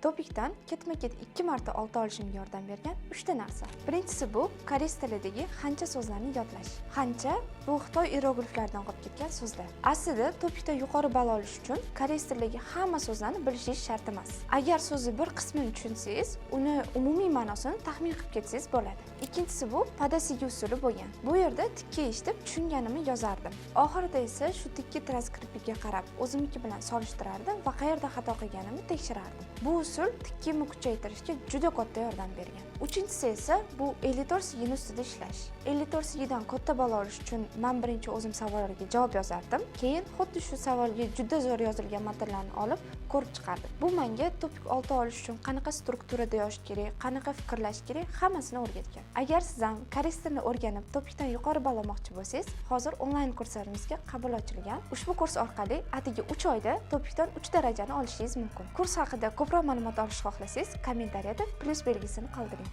TOPIKdan ketma-ket ikki marta 6 olishimga yordam bergan uchta narsa. Birinchisi bu koreys tilidagi hanja so'zlarni yodlash. Hanja bu Xitoy iyerogliflaridan qolib ketgan so'zlar. Aslida TOPIKdan yuqori ball olish uchun koreys tilidagi hamma so'zlarni bilishingiz shart emas. Agar so'zni bir qismini tushunsangiz, uni umumiy ma'nosini taxmin qilib ketsangiz bo'ladi. Ikkinchisi bu 받아쓰기 usuli bo'lgan. Bu yerda tikka eshitib, tushunganimni yozardim. Oxirida esa shu tikka transkriptiga qarab, o'zimniki bilan solishtirardim va qayerda xato qilganimni tekshirardim. Bu usul tikkimni kuchaytirishga juda katta yordam bergan. Uchinchisi esa bu 54 CGni ustida ishlash. 54 CGdan katta ball olish uchun man birinchi o'zim savollarga javob yozardim. Keyin xuddi shu savolga juda zo'r yozilgan matnlarni olib ko'rib chiqardim. Bu menga TOPIK 6 olish uchun qanaqa strukturada yozish kerak, qanaqa fikrlash kerak, hammasini o'rgatgan. Agar siz ham koreys tilini o'rganib, TOPIKdan yuqori ball olmoqchi bo'lsangiz, hozir onlayn kurslarimizga qabul ochilgan. Ushbu kurs orqali atigi 3 oyda TOPIKdan 3 darajani olishingiz mumkin. Kurs haqida ko'proq ma'lumot olishni xohlasangiz, kommentariyada plyus belgisini qoldiring.